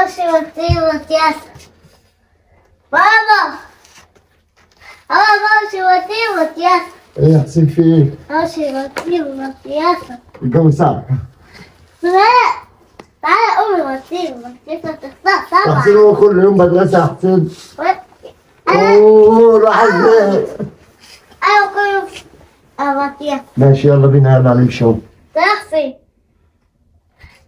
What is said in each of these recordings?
بمشي بطيخ. بابا انا بمشي بطيخ. ايه يا حسين في ايه؟ بمشي بطيخ. الجو ساقع. لا تعالى قومي بطيخ بطيخ تخطأ يا طبعا. حسين هو كل يوم مدرسة يا حسين. انا اوه الواحد زهق. انا كل يوم بطيخ. ماشي يلا بينا، يلا نمشي اهو. رايح فين؟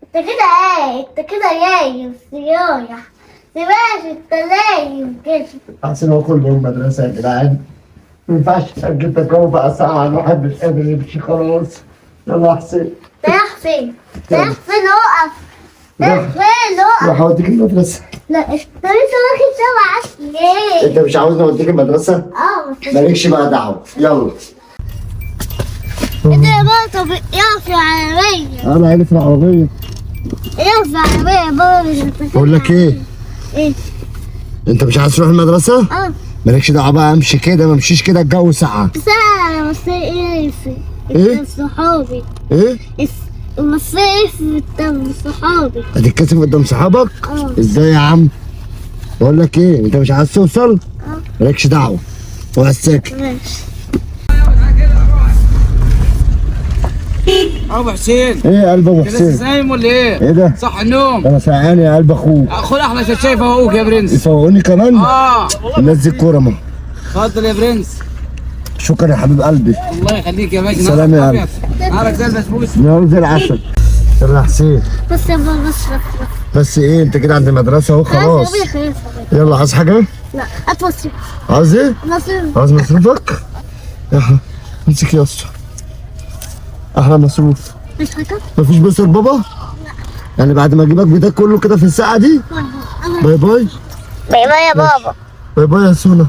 انت كده ايه؟ انت كده جاي صياح ماشي، انت نايم كده. حسين هو كل يوم مدرسة يا جدعان، ما ينفعش تأجل الجو بقى ساعة، الواحد مش قادر يمشي خلاص. يلا يا حسين. رايح فين؟ رايح فين؟ اقف. رايح فين؟ اقف. راح اوديك المدرسة. لا انت لسه واخد 7 ليه؟ انت مش عاوزني اوديك المدرسة؟ اه بس مالكش بقى دعوة، يلا. انت يا بابا، طب يقف العربية. انا عارف العربية. يقف العربية يا بابا، مش هتاخدها. بقول لك ايه؟ ايه؟ انت مش عايز تروح المدرسة؟ اه. مالكش دعوة بقى، امشي كده ما امشيش كده الجو ساقع. بس انا بس ايه في ايه؟ صحابي. ايه؟ بس ايه في قدام صحابي. هتتكسف قدام صحابك؟ اه. ازاي يا عم؟ بقول لك ايه، انت مش عايز توصل؟ اه. مالكش دعوة، اوعى الساكت. ماشي. ابو حسين، ايه يا قلب ابو انت لسه حسين؟ نايم ولا ايه؟ ايه ده؟ صح النوم. انا سقعان يا قلب اخوك. خد احلى شايف اخوك يا برنس. يفوقوني كمان؟ اه الناس دي كورة. اتفضل يا برنس. شكرا يا حبيب قلبي. الله يخليك يا باشا. سلام يا نهارك أبيض. نهارك زي البسبوسه. نهار زي العسل. يلا يا حسين. بس يا بابا، بس بس بس ايه، انت كده عند المدرسة اهو خلاص. خلاص خلاص. يلا عايز حاجة؟ لا هات مصروف. عاوز ايه؟ مصروف. عاوز مصروفك؟ يا امسك يا اسطى، احلى مصروف. مش حاجة؟ مفيش بس بابا؟ يعني بعد ما اجيبك بيتك كله كده في الساعة دي؟ bye bye bye. bye يا بابا. bye bye يا سونا.